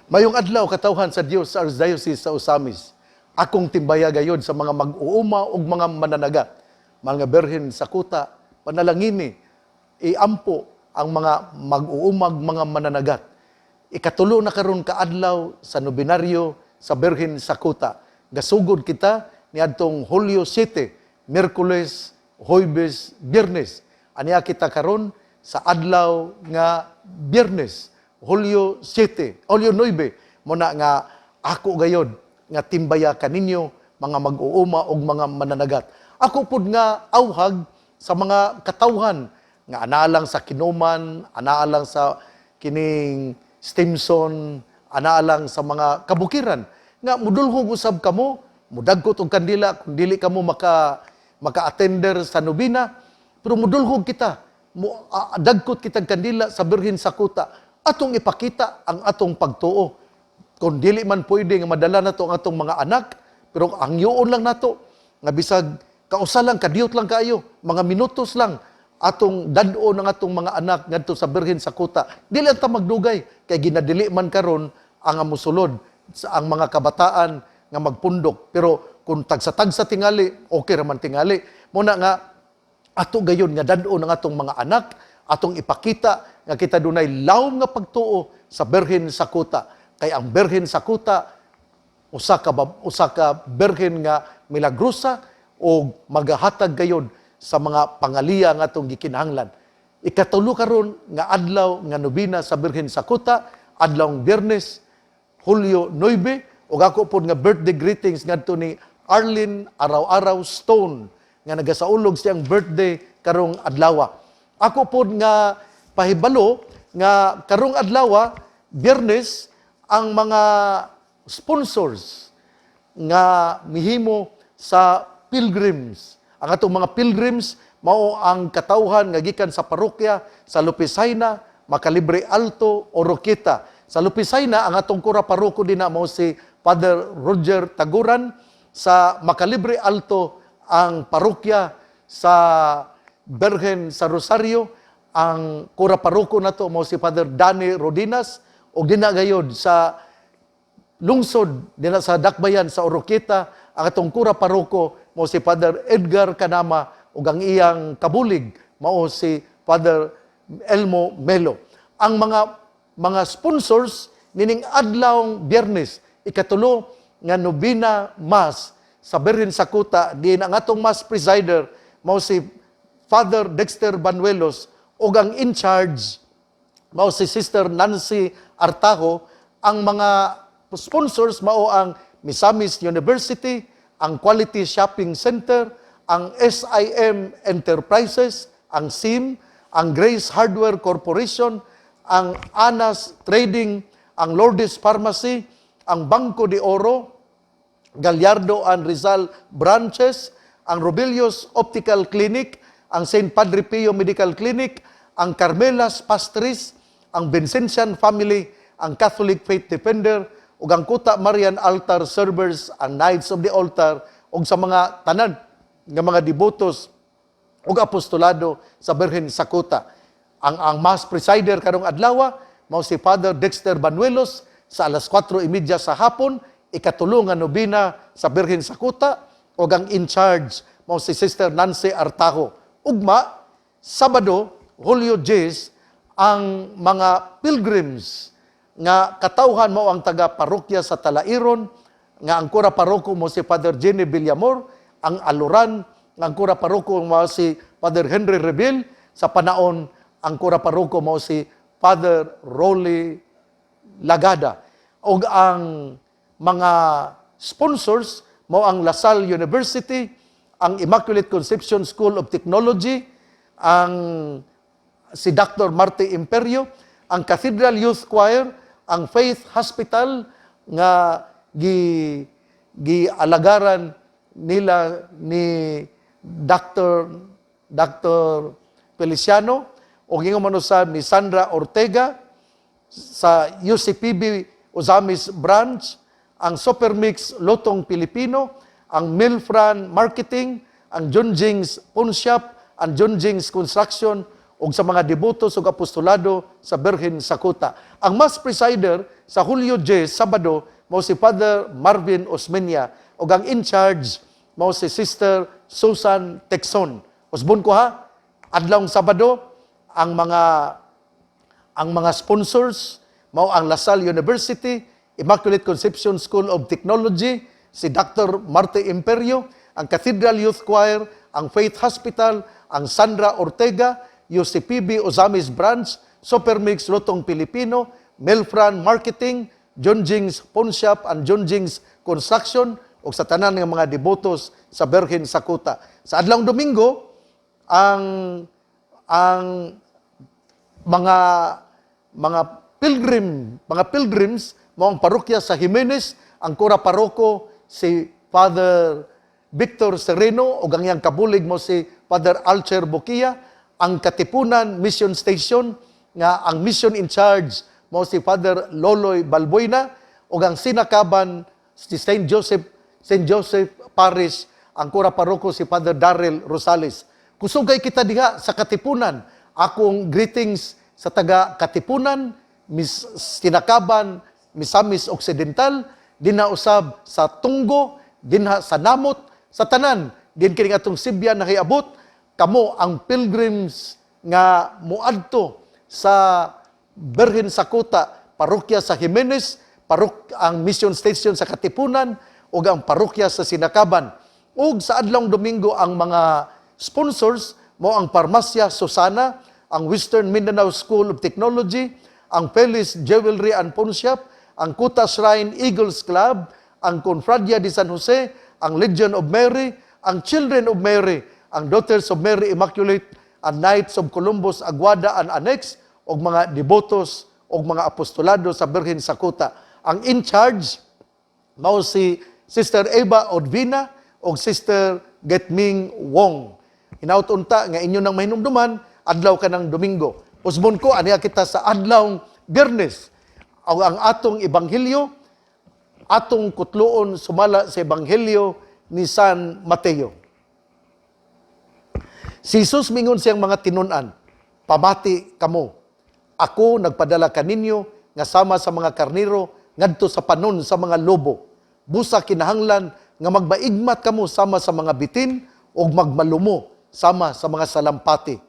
Mayong adlaw, katawhan sa Dios sa Archdiocese sa Ozamiz. Akong timbaya gayod sa mga mag-uuma ug mga mananagat, mga Birhen sa Kuta, panalangini, iampo ang mga mag-uumag mga mananagat. Ikatulo na karon ka adlaw sa nobenaryo sa Birhen sa Kuta. Gasugod kita niadtong Hulyo 7, Miyerkules, Huwebes, Biyernes. Aniya kita karon sa adlaw nga Biyernes, Hulyo 7, Hulyo 9, muna nga ako gayod nga timbaya kaninyo, mga mag-uuma og mga mananagat. Ako pud nga awhag sa mga katawhan nga analang sa Kinoman, anaalang sa kining Stimson, anaalang sa mga kabukiran nga mudulhog usab kamo, mudagkot og kandila kung dili kamo maka-attender sa nobina, pero mudulhog kita, mo dagkot kitang kandila sa Birhen sa Kuta, atong ipakita ang atong pagtuo. Kung dili man pwede nga madala nato ang atong mga anak, pero ang yuon lang nato nga bisag kausa lang, kadiyot lang kaayo, mga minutos lang, atong dad-on ang atong mga anak ngadto sa Birhen sa Kuta. Dili ang ta magdugay kay ginadili man karon ang musulod sa ang mga kabataan nga magpundok. Pero kung tagsa-tagsa tingali, okay ra man tingali. Muna nga ato gayon nga dad-on ang atong mga anak, atong ipakita nga kita dunay lawom nga pagtuo sa Birhen sa Kuta. Kay ang Birhen sa Kuta usa ka birhen nga milagrosa o magahatag gayon sa mga pangaliya nga atong gikinahanglan. Ikatulo karon nga adlaw nga nobina sa Birhen sa Kuta, adlawng Biyernes, Hulyo 9, ug ako pod nga birthday greetings ngadto ni Arlene Araw-araw Stone nga nagasaulog siyang birthday karong adlaw. Ako pod nga pahibalo nga karong adlaw, Biyernes, ang mga sponsors nga mihimo sa pilgrims. Ang atong mga pilgrims mao ang katawhan nga gikan sa parokya sa Lopez Jaena, Macalibre Alto, Oroquieta. Sa Lopez Jaena, ang atong kura paroko dinha mao si Father Roger Taguran. Sa Macalibre Alto, ang parokya sa Birhen sa Rosario, ang kura paroko nato mao si Father Danny Rodinas, ug dinha gayod sa lungsod dinha sa Dakbayan sa Oroquieta, ang atong kura paroko mao si Father Edgar Kanama ug ang iyang kabulig mao si Father Elmo Melo. Ang mga sponsors nining adlawng Biyernes, ikatulo nga nobina mass sa Birhen sa Kuta, diin ang atong mass presider mao si Father Dexter Banuelos ug ang in charge mao si Sister Nancy Artajo. Ang mga sponsors mao ang Misamis University, ang Quality Shopping Center, ang SIM Enterprises, ang SIM, ang Grace Hardware Corporation, ang Anas Trading, ang Lourdes Pharmacy, ang Banco de Oro, Gallardo and Rizal Branches, ang Robilios Optical Clinic, ang St. Padre Pio Medical Clinic, ang Carmela's Pastries, ang Vincentian Family, ang Catholic Faith Defender, ug ang Kuta Marian Altar Servers, ang Knights of the Altar, ug sa mga tanan nga mga debotos ug apostolado sa Birhen sa Kuta. Ang mass presider karong adlaw mao si Father Dexter Banuelos sa alas 4:30 sa hapon, ikatulo nga nobina sa Birhen sa Kuta, ug ang in charge mao si Sister Nancy Artajo. Ugma, Sabado, Hulyo 10, ang mga pilgrims nga katawhan mao ang taga parokya sa Talairon nga ang kura paroko mao si Father Jenny Villamor, ang Aluran nga ang kura paroko mao si Father Henry Rebil, sa Panaon ang kura paroko mao si Father Rolly Lagada. Og ang mga sponsors mao ang La Salle University, ang Immaculate Conception School of Technology, ang si Dr. Marty Imperio, ang Cathedral Youth Choir, ang Faith Hospital nga gi gialagaran nila ni Dr. Feliciano o ingon man usab ni Sandra Ortega sa UCPB Ozamiz Branch, ang Supermix Lotong Pilipino, ang Milfran Marketing, ang Junjing's Pawn Shop, ang Junjing's Construction, ug sa mga debotos ug apostolado sa Birhen sa Kuta. Ang mass presider sa Hulyo 10, Sabado, mao si Father Marvin Osmeña ug ang in charge mao si Sister Susan Texon. Usbon ko ha, adlawng Sabado, ang mga sponsors mao ang La Salle University, Immaculate Conception School of Technology, si Dr. Marte Imperio, ang Cathedral Youth Choir, ang Faith Hospital, ang Sandra Ortega, UCPB Ozamis Branch, Supermix Lutong Pilipino, Melfran Marketing, John Jings Pawn Shop and John Jings Construction, ug sa tanan nga mga debotos sa Birhen sa Kuta. Sa adlawng Domingo, ang mga pilgrims mao ang parokya sa Jimenez, ang kura paroko si Father Victor Sereno ug ang iyang kabulig mao si Father Alcher Bukia, ang Katipunan Mission Station nga ang mission in charge mao si Father Loloy Balbuena, ug ang Sinakaban, si St. Joseph Parish, ang kura paroko si Father Darrell Rosales. Kusugay kita diha sa Katipunan. Akong greetings sa taga Katipunan, Miss Sinakaban, Misamis Occidental, dinha usab sa Tunggo, dinha sa Namot, sa tanan, din kining atong Sibya nahiabot, kamo ang pilgrims nga muadto sa Birhen sa Kuta, parokya sa Jimenez, ang mission station sa Katipunan, ug ang parokya sa Sinakaban. Ug sa adlawng Domingo, ang mga sponsors mao ang Parmasya Susana, ang Western Mindanao School of Technology, ang Feliz Jewelry and Pawn Shop, ang Kuta Shrine Eagles Club, ang Confradia de San Jose, ang Legion of Mary, ang Children of Mary, ang Daughters of Mary Immaculate, ang Knights of Columbus Aguada and Annex, ug mga debotos ug mga apostolado sa Birhen sa Kuta. Ang in charge mao si Sister Eva Odvina ug Sister Getming Wong. Hinaut unta nga inyo nang mahinumduman adlaw kanang Domingo. Usbon ko, aniya kita sa adlaw Biyernes. Ang atong ebanghelyo atong kutloon sumala sa Ebanghelyo ni San Mateo. Si Jesus mingon siyang mga tinun-an, "Pamati kamo. Ako nagpadala kaninyo nga sama sa mga karnero ngadto sa panon sa mga lobo. Busa kinahanglan nga magmaigmat kamo sama sa mga bitin ug magmalumo sama sa mga salampati.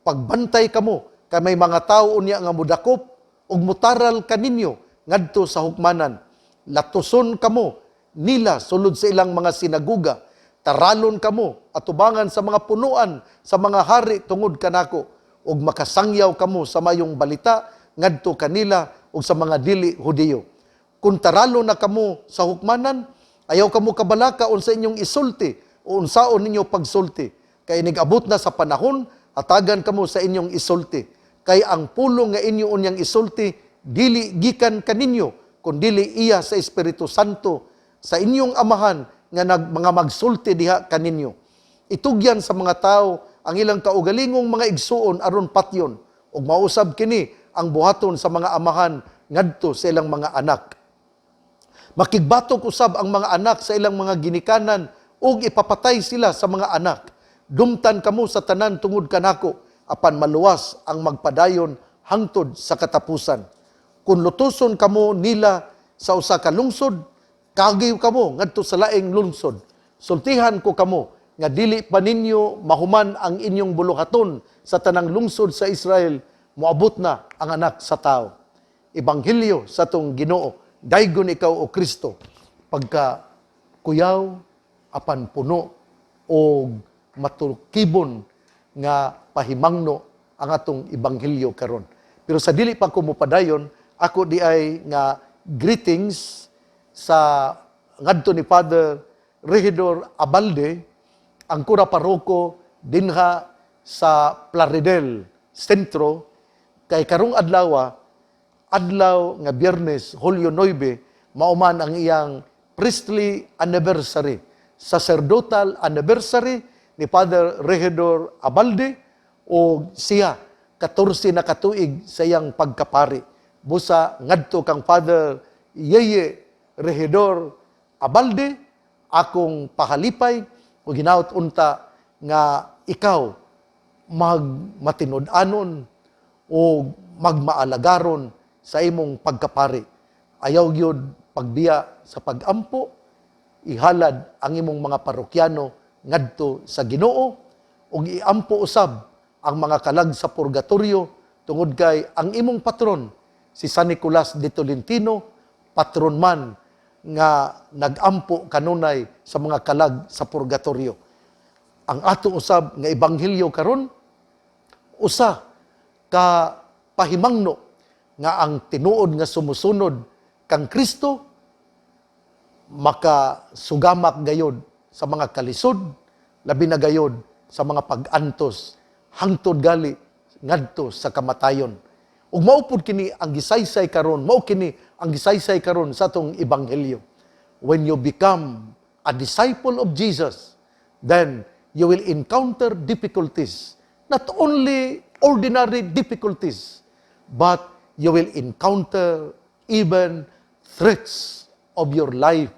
Pagbantay kamo kay may mga tawo unya nga mudakop ug mutaral kaninyo ngadto sa hukmanan. Latuson kamo nila sulod sa ilang mga sinaguga. Taralon kamo atubangan sa mga punuan sa mga hari tungod kanako ug makasangyaw kamo sa mayong balita ngadto kanila ug sa mga dili Hudiyo. Kung taralon na kamo sa hukmanan, ayaw kamo kabalaka unsa inyong isulti o unsaon ninyo pagsulti. Kay inig-abot na sa panahon, hatagan kamo sa inyong isulti. Kay ang pulong nga inyo unyang isulti, dili gikan kaninyo, kundili iya sa Espiritu Santo sa inyong amahan nga mga magsulti diha kaninyo. Itugyan sa mga tao ang ilang kaugalingong mga igsuon aron patyon ug mausab kini ang buhaton sa mga amahan ngadto sa ilang mga anak. Makigbatok usab ang mga anak sa ilang mga ginikanan ug ipapatay sila sa mga anak. Dumtan kamo sa tanan tungod kanako, apan maluwas ang magpadayon hangtod sa katapusan. Kung lutuson kamo nila sa usa ka lungsod, kagiw kamo ngadto sa laing lungsod. Sultihan ko kamo nga dili pa ninyo mahuman ang inyong buluhaton sa tanang lungsod sa Israel, moabot na ang Anak sa Tao." Ebanghelyo sa atong Ginoo. Daygon ikaw, o Kristo. Pagka kuyaw apan puno og matukibon nga pahimangno ang atong ebanghelyo karon. Pero sa dili pa ko mopadayon, ako di ay nga greetings sa ngadto ni Father Regidor Abalde, ang kura paroko dinha sa Plaridel Sentro, kay karong adlaw, adlaw nga Biyernes, Hulyo 9, mauman ang iyang priestly anniversary, sacerdotal anniversary ni Father Regidor Abalde, o siya 14 na katuig sa iyang pagkapari. Busa ngadto kang Father Yeye Regidor Abalde, akong pahalipay ug hinaut unta nga ikaw Magmatinud-anon o magmaalagaron sa imong pagkapari. Ayaw gyud pagbiya sa pagampo, ihalad ang imong mga parokyano ngadto sa Ginoo ug iampo usab ang mga kalag sa purgatorio tungod kay ang imong patron si San Nicolas de Tolentino, patron man nga nagampo kanunay sa mga kalag sa purgatorio. Ang ato usab nga ebanghelyo karon, usa ka pahimangno nga ang tinuod nga sumusunod kang Kristo makasugamak gayod sa mga kalisod, labi na gayod sa mga pag-antos hangtod gali ngadto sa kamatayon. Ug mao pud kini ang gisaysay karon, mao kini ang gisaysay karon sa atong ebanghelyo. When you become a disciple of Jesus, then you will encounter difficulties. Not only ordinary difficulties, but you will encounter even threats of your life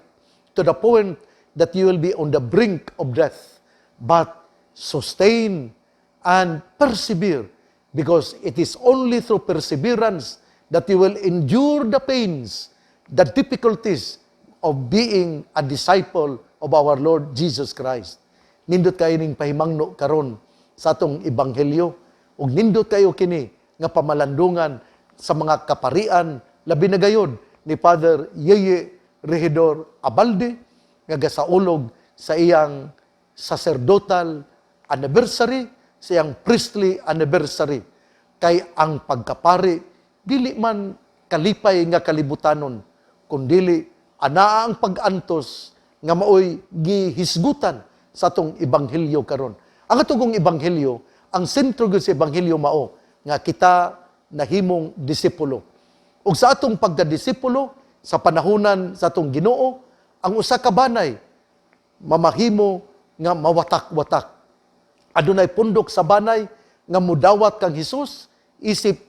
to the point that you will be on the brink of death. But sustain and persevere, because it is only through perseverance that you will endure the pains, the difficulties of being a disciple of our Lord Jesus Christ. Nindot kayo ning pahimangno karon sa atong ebanghelyo ug nindot kayo kini nga pamalandungan sa mga kaparian, labi na gayod ni Father Yeye Regidor Abalde nga gasaulog sa iyang sacerdotal anniversary, sa iyang priestly anniversary. Kay ang pagkapari dili man kalipay nga kalibutanon, kundili anaa ang pag-antos nga maoy gihisgutan sa atong ebanghelyo karon. Ang atong ebanghelyo, ang sentro gyud sa ebanghelyo mao nga kita nahimong disipulo. Ug sa atong pagkadisipulo sa panahonan sa atong Ginoo, ang usa ka banay mamahimo nga mawatak-watak. Adunay pundok sa banay nga mudawat kang Hesus isip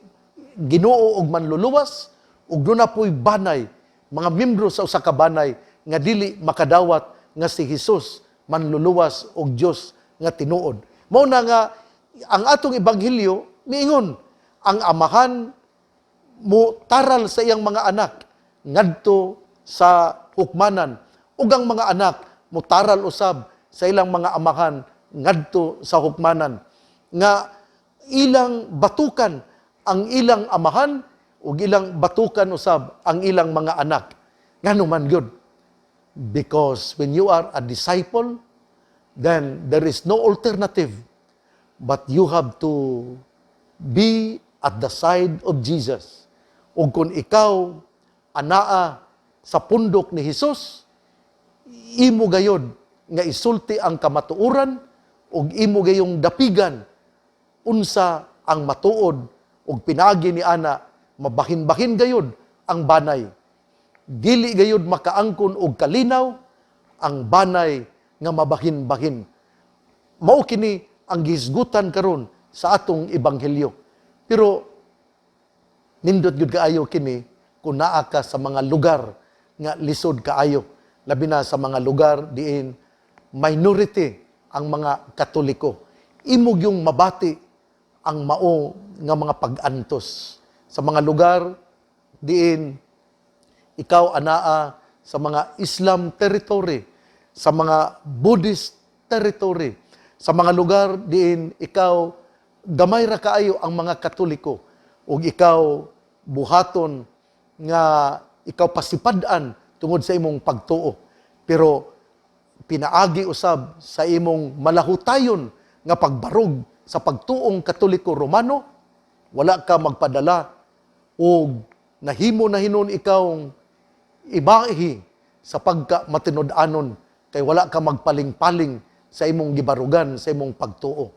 Ginoo ug Manluluwas, ug duna po'y banay, mga membro sa usa ka banay nga dili makadawat nga si Hesus Manluluwas ug Dios nga tinuod. Mao na nga ang atong ebanghelyo miingon ang amahan mo taral sa iyang mga anak ngadto sa hukmanan ug ang mga anak motaral usab sa ilang mga amahan ngadto sa hukmanan, nga ilang batukan ang ilang amahan ug ilang batukan usab ang ilang mga anak. Ngano man gyud? Because when you are a disciple, then there is no alternative but you have to be at the side of Jesus. Ug kung ikaw anaa sa pundok ni Hesus, imo gayod nga isulti ang kamatuoran ug imo gayong dapigan unsa ang matuod, ug pinaagi ni ana mabahin-bahin gayod ang banay. Dili gayod makaangkon og kalinaw ang banay nga mabahin-bahin. Mao kini ang gihisgutan karon sa atong ebanghelyo. Pero nindot gyud kaayo kini kung naa ka sa mga lugar nga lisod kaayo, labi na sa mga lugar diin minority ang mga Katoliko. Imo gyung mabati ang mao nga mga pag-antos sa mga lugar diin ikaw anaa sa mga Islam territory, sa mga Buddhist territory, sa mga lugar diin ikaw gamay ra kaayo ang mga Katoliko ug ikaw buhaton nga ikaw pasipad-an tungod sa imong pagtuo. Pero pinaagi usab sa imong malahutayon nga pagbarog sa pagtuong Katoliko Romano, wala ka magpadala ug nahimo na hinuon ikaw ibahi sa pagka matinud-anon kay wala ka magpaling-paling sa imong gibarugan sa imong pagtuo.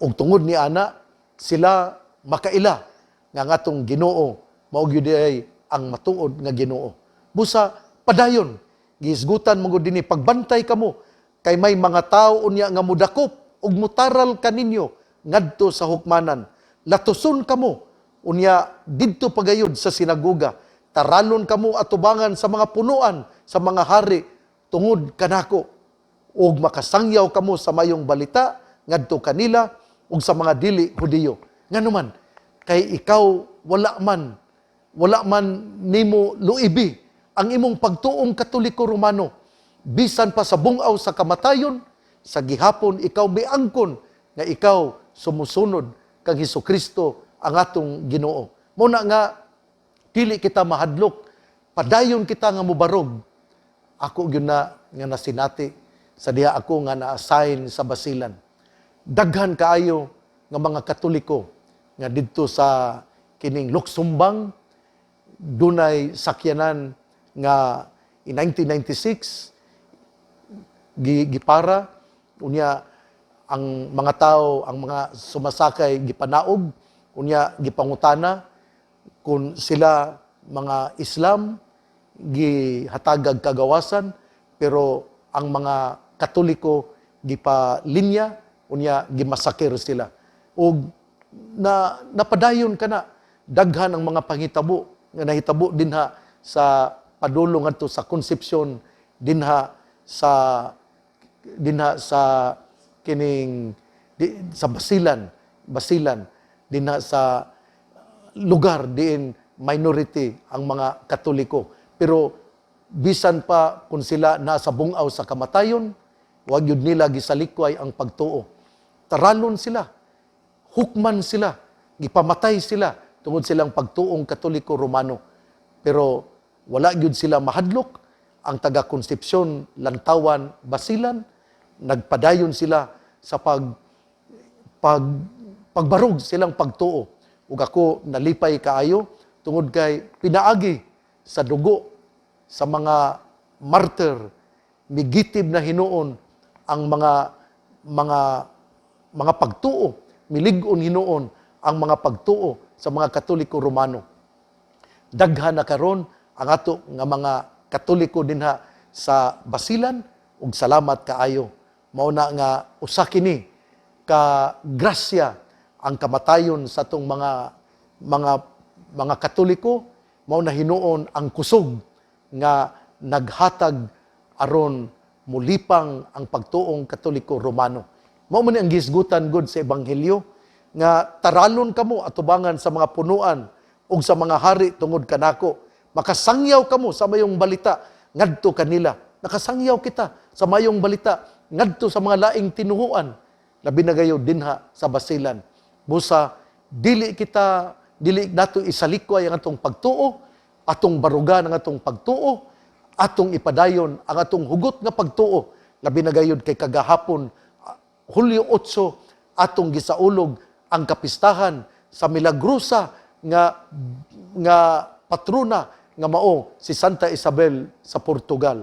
Ug tungod ni ana sila makaila nga ang atong Ginoo mao gyud ay ang matuod nga Ginoo. Busa padayon, gihisgutan mo gud dinhi, pagbantay kamo kay may mga tawo unya nga mudakop ug mutaral kaninyo ngadto sa hukmanan. Latuson kamo unya didto pagayod sa sinagoga. Taralon kamo atubangan sa mga punuan sa mga hari tungod kanako, ug makasangyaw kamo sa mayong balita ngadto kanila. ug sa mga dili Hudiyo. Ngano man kay ikaw wala man nimo luibi ang imong pagtuong Katoliko Romano bisan pa sa bungaw sa kamatayon. Sa gihapon ikaw miangkon nga ikaw sumusunod kang Hesus Kristo ang atong Ginoo. Mao na nga dili kita mahadlok, padayon kita nga mobarog. Ako gyud na nga nasinati sa diha ako nga na-assign sa Basilan. Daghan kaayo nga mga Katoliko nga didto sa kining Luksumbang dunay sakyanan nga in 1996 gipara, unya ang mga tao, ang mga sumasakay, gipanaog, unya gipangutana kung sila mga Islam, gihatagag kagawasan, pero ang mga Katoliko gipalinya, unya gimasakir sila. Ug na napadayon kana, daghan ang mga panghitabo nga nahitabo dinha sa padulong ngadto sa Concepcion, dinha sa kining sa Basilan, dinha sa lugar diin minority ang mga Katoliko. Pero bisan pa kung sila nasa bungaw sa kamatayon, wag yun nila gisalikway ang pagtuo. Taralon sila, hukman sila, gipamatay sila tungod silang pagtuong Katoliko Romano. Pero wala gyud sila mahadlok. Ang taga Concepcion, Lantawan, Basilan, nagpadayon sila sa pag pag pagbarog silang pagtuo. Ug ako nalipay kaayo tungod kay pinaagi sa dugo sa mga martyr, migitib na hinuon ang mga pagtuo, milig-on hinuon ang mga pagtuo sa mga Katoliko Romano. Daghan na karon ang ato nga mga Katoliko dinha sa Basilan ug salamat kaayo. Mao na nga usa kini ka grasya ang kamatayon sa atong mga Katoliko. Mao na hinuon ang kusog nga naghatag aron mulipang ang pagtuong Katoliko Romano. Mao man ni ang gisgutan gud sa Ebanghelyo nga taralon kamo atubangan sa mga punuan ug sa mga hari tungod kanako. Makasangyaw kamo sa mayong balita ngadto kanila. Nakasangyaw kita sa mayong balita ngadto sa mga laing tinuhuan, labi na gayud dinha sa Basilan. Busa dili nato isalikway ang atong pagtuo, atong barugan ang atong pagtuo, atong ipadayon ang atong hugot nga pagtuo, labi na gayud kay kagahapon, Hulyo 8, atong gisaulog ang kapistahan sa milagrosa nga patrona nga mao si Santa Isabel sa Portugal.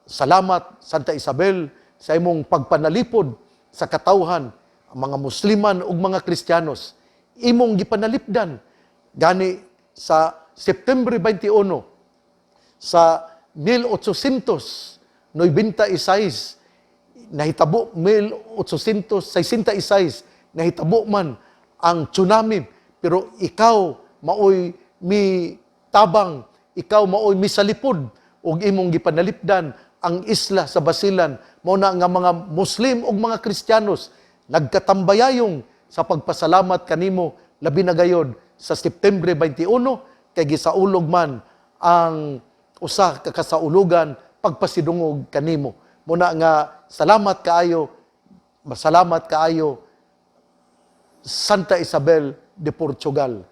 Salamat, Santa Isabel, sa imong pagpanalipod sa katawhan, ang mga Musliman ug mga Kristiyanos. Imong gipanalipdan gani sa September 21 sa 1896 nahitabo, 1866 nahitabo man ang tsunami, pero ikaw maoy mi tabang, ikaw maoy misalipod ug imong gipanalipdan ang isla sa Basilan. Mao na nga mga Muslim ug mga Kristiyanos nagkatambayayong sa pagpasalamat kanimo, labi na gayod sa September 21 kay gisaulog man ang usa ka kasaulugan pagpasidungog kanimo. Mao na nga salamat kaayo, masalamat kaayo, Santa Isabel de Portugal.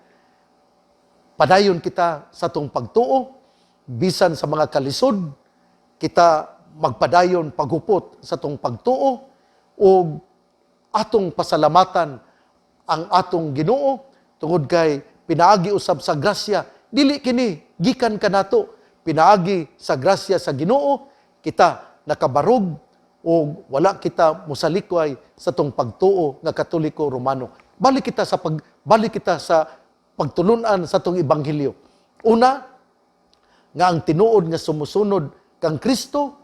Padayon kita sa atong pagtuo bisan sa mga kalisod. Kita magpadayon paghupot sa atong pagtuo ug atong pasalamatan ang atong Ginoo tungod kay pinaagi usab sa grasya. Dili kini gikan kanato, pinaagi sa grasya sa Ginoo kita nakabarog ug wala kita mosalikway sa atong pagtuo nga Katoliko Romano. Balik kita sa pagtulunan sa atong ebanghelyo. Una, nga ang tinuod nga sumusunod kang Kristo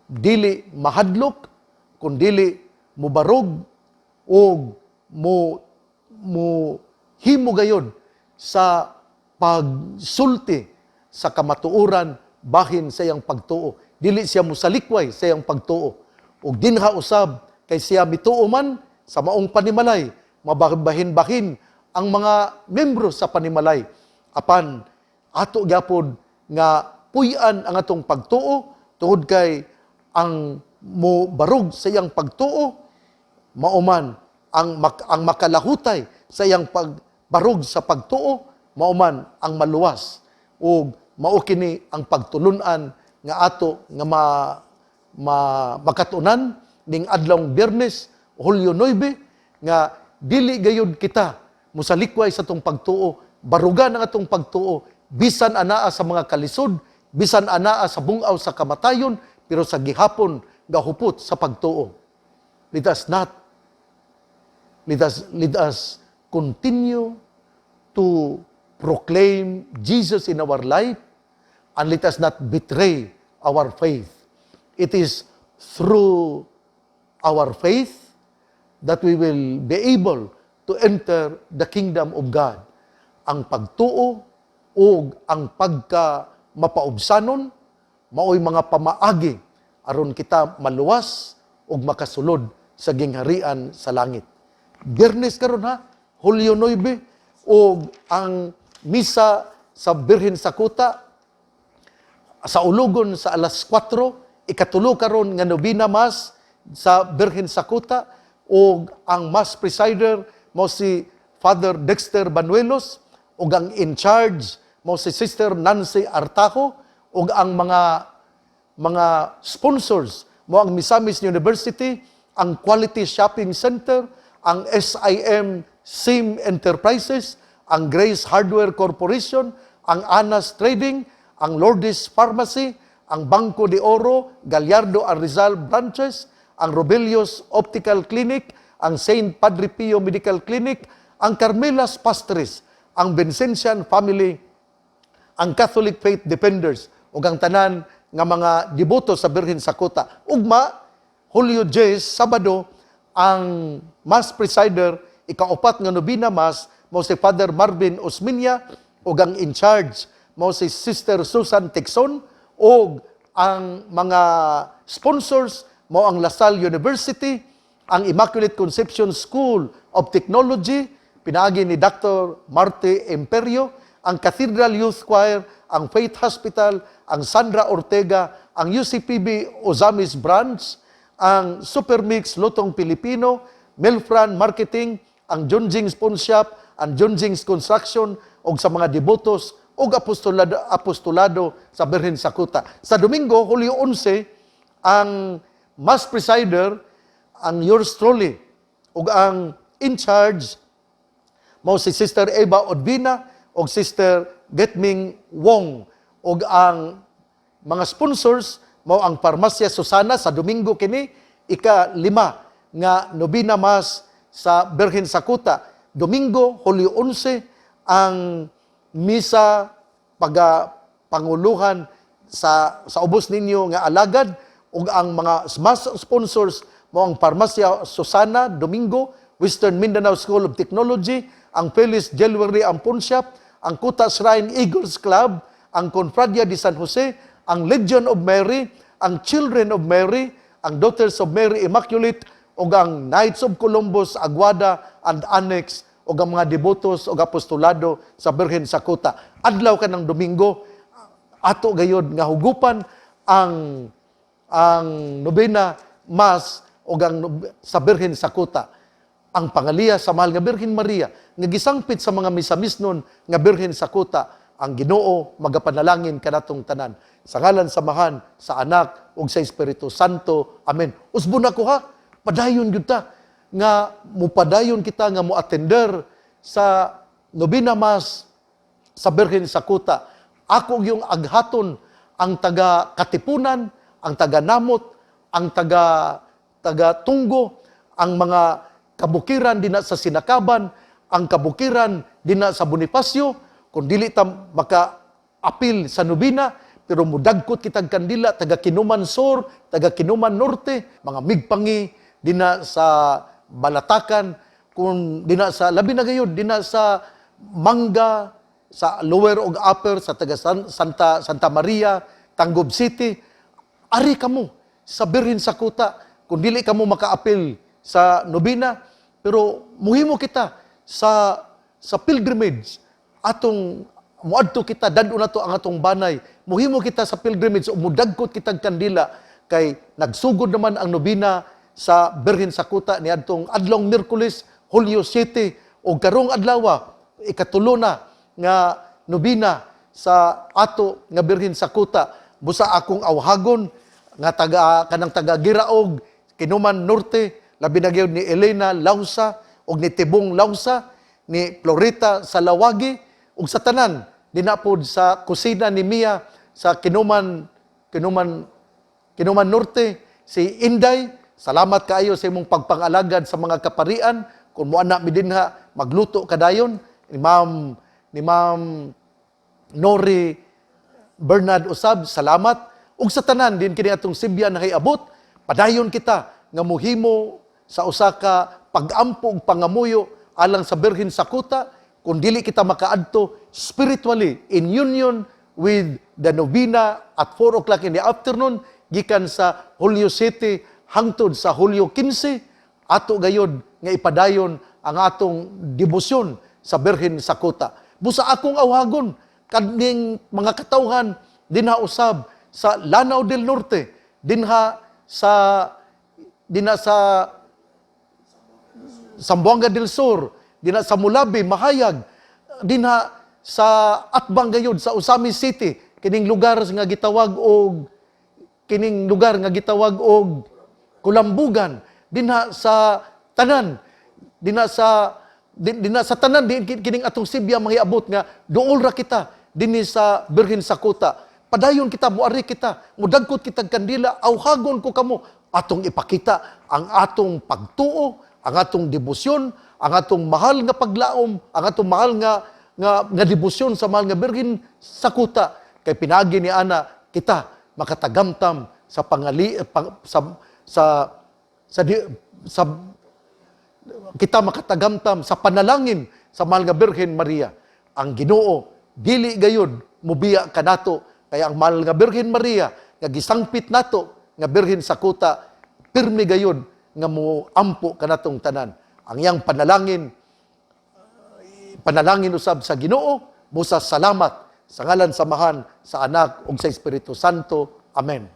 dili mahadlok kun dili mubarog ug mo mo himo gayod sa pagsulti sa kamatuoran bahin sa iyang pagtuo. Dili siya mosalikway sa iyang pagtuo. Ug dinha usab kay siya mituo man sa maong panimalay. Mabahin-bahin ang mga membro sa panimalay. Apan ato gyapon nga puy-an ang atong pagtuo tungod kay ang mo barog sa iyang pagtuo mauman ang makalahutay sa iyang pagbarog sa pagtuo, mauman ang maluwas. Ug mao kini ang pagtulun-an nga ato nga ma makatunan ning adlawng Biyernes, Hulyo 9, nga dili gayud kita musalikway sa atong pagtuo. Barugan ang atong pagtuo bisan anaa sa mga kalisod, bisan anaa sa bungaw sa kamatayon, pero sa gihapon gahupot sa pagtuo. Let us not let us continue to proclaim Jesus in our life and let us not betray our faith. It is through our faith that we will be able to enter the kingdom of God. Ang pagtuo ug ang pagka mapaubsanon maoy mga pamaagi aron kita maluwas ug makasulod sa gingharian sa langit. Biyernes karon ha, Hulyo 9, ug ang misa sa Birhen sa Kuta sa Ulugon sa alas 4, ikatulo karon nga nobina Mass sa Birhen sa Kuta, ug ang mass presider mao si Father Dexter Banuelos ug ang in charge mao si Sister Nancy Artajo, ug ang mga sponsors mao ang Misamis University, ang Quality Shopping Center, ang SIM SIM Enterprises, ang Grace Hardware Corporation, ang Anas Trading, ang Lourdes Pharmacy, ang Banco de Oro, Gallardo and Rizal Branches, ang Robelios Optical Clinic, ang St. Padre Pio Medical Clinic, ang Carmelas Pastries, ang Vincentian Family, ang Catholic Faith Defenders ug ang tanan nga mga deboto sa Birhen sa Kuta. Ugma, Hulyo 10, Sabado, ang Mass presider, ikaupat nga nobina Mass, mao si Father Marvin Osminia ug ang in charge mao si Sister Susan Texon, ug ang mga sponsors mao ang La Salle University, ang Immaculate Conception School of Technology, pinaagi ni Dr. Marte Imperio, ang Cathedral Youth Choir, ang Faith Hospital, ang Sandra Ortega, ang UCPB Ozamis Branch, ang Supermix Lutong Pilipino, Melfran Marketing, ang Junjing's Pawn Shop, ang Junjing's Construction, ug sa mga debotos ug apostolado sa Birhen sa Kuta. Sa Domingo, Hulyo 11, ang Mass presider, ang yours truly, ug ang in charge mao si Sister Eva Odvina ug Sister Getming Wong, ug ang mga sponsors mao ang Parmasya Susana. Sa Domingo kini, ika-5 nga nobina Mass sa Birhen sa Kuta. Domingo, Hulyo 11, ang misa paga panguluhan sa ubos ninyo nga alagad, ug ang mga mass sponsors mao ang Parmasya Susana, Domingo, Western Mindanao School of Technology, ang Feliz Jewelry and Pawn Shop, ang Kuta Shrine Eagles Club, ang Confradia de San Jose, ang Legion of Mary, ang Children of Mary, ang Daughters of Mary Immaculate, ug ang Knights of Columbus, Aguada and Annex, ug ang mga debotos ug apostolado sa Birhen sa Kuta. Adlaw ka ng Domingo, ato gayod nga hugupan ang nobena Mass ug ang sa Birhen sa Kuta. Ang pangaliya sa mahal nga Birhen Maria nga gisangpit sa mga Misamisnon nga Birhen sa Kuta, ang Ginoo magapanalangin kanatong tanan. Sa ngalan sa Amahan, sa Anak ug sa Espiritu Santo. Amen. Usbon ako ha, padayon gyud ta nga mupadayon kita nga mo-attender sa nobena Mass sa Birhen sa Kuta. Ako yung aghaton ang taga Katipunan, ang taga Namot, ang taga Tunggo, ang mga kabukiran dinha sa Sinakaban, ang kabukiran dinha sa Bonifacio, kung dili ta maka apil sa nobina, pero mudagkot kitag kandila, taga Kinuman Sur, taga Kinuman Norte, mga migpangi dinha sa Balatakan, kung dinha sa labi na gayud dinha sa Mangga, sa Lower ug Upper, sa taga Santa Maria, Tangub City, ari kamo sa Birhen sa Kuta. Kung dili kamo makaapil sa nobina, Pero muhimo kita sa pilgrimage atong muadto kita, dad-on nato ang atong banay. Muhimo kita sa pilgrimage o mudagkot kitag kandila kay nagsugod naman ang nobina sa Birhen sa Kuta niadtong adlong Miyerkules, Hulyo 7, ug karong adlaw ikatulo na nga nobina sa ato nga Birhen sa Kuta. Busa akong awhagon nga taga kanang taga Giraog, Kinuman Norte, labi na gyud ni Elena Lausa ug ni Tibong Lausa, ni Florita Salawagi, ug sa tanan dinapod sa kusina ni Mia sa Kinuman Norte, si Inday, salamat kaayo sa imong pagpangalagad sa mga kaparian. Kung moana mi dinha, magluto kadayon ni Ma'am Nori Bernard Usab, salamat. Ug sa tanan din kini atong Sibya na abot, padayon kita nga muhimo sa usa ka pag-ampo ug pangamuyo alang sa Birhen sa Kuta. Kung dili kita makaadto spiritually in union with the novena at 4 o'clock in the afternoon gikan sa Hulyo 7 hangtod sa Hulyo 15, ato gayod nga ipadayon ang atong debosyon sa Birhen sa Kuta. Busa akong awhagon kaning mga katawhan dinha usab sa Lanao del Norte, dinha sa Zamboanga del Sur, dinha sa Mulabi, Mahayag, dinha sa Atbang gayud sa Ozamiz City, kining lugar nga gitawag og Kulambugan, dinha sa tanan din kining atong Sibya manghiabot nga duol ra kita dinhi sa Birhen sa Kuta. Padayon kita, muari kita, mudagkot kitag kandila, awhagon ko kamo atong ipakita ang atong pagtuo, ang atong debosyon, ang atong mahal nga paglaom, ang atong mahal nga debosyon sa mahal nga Birhen sa Kuta kay pinagi ni ana kita makatagamtam sa pangali pang, sa, di, sa kita makatagamtam sa panalangin sa mahal nga Birhen Maria. Ang Ginoo dili gayud mubiya kanato kay ang mahal nga Birhen Maria nga gisangpit nato nga Birhen sa Kuta pirmi gayud nga moampo kanatong tanan. Ang iyang panalangin, panalangin usab sa Ginoo. Busa salamat sa ngalan sa Amahan, sa Anak ug sa Espiritu Santo. Amen.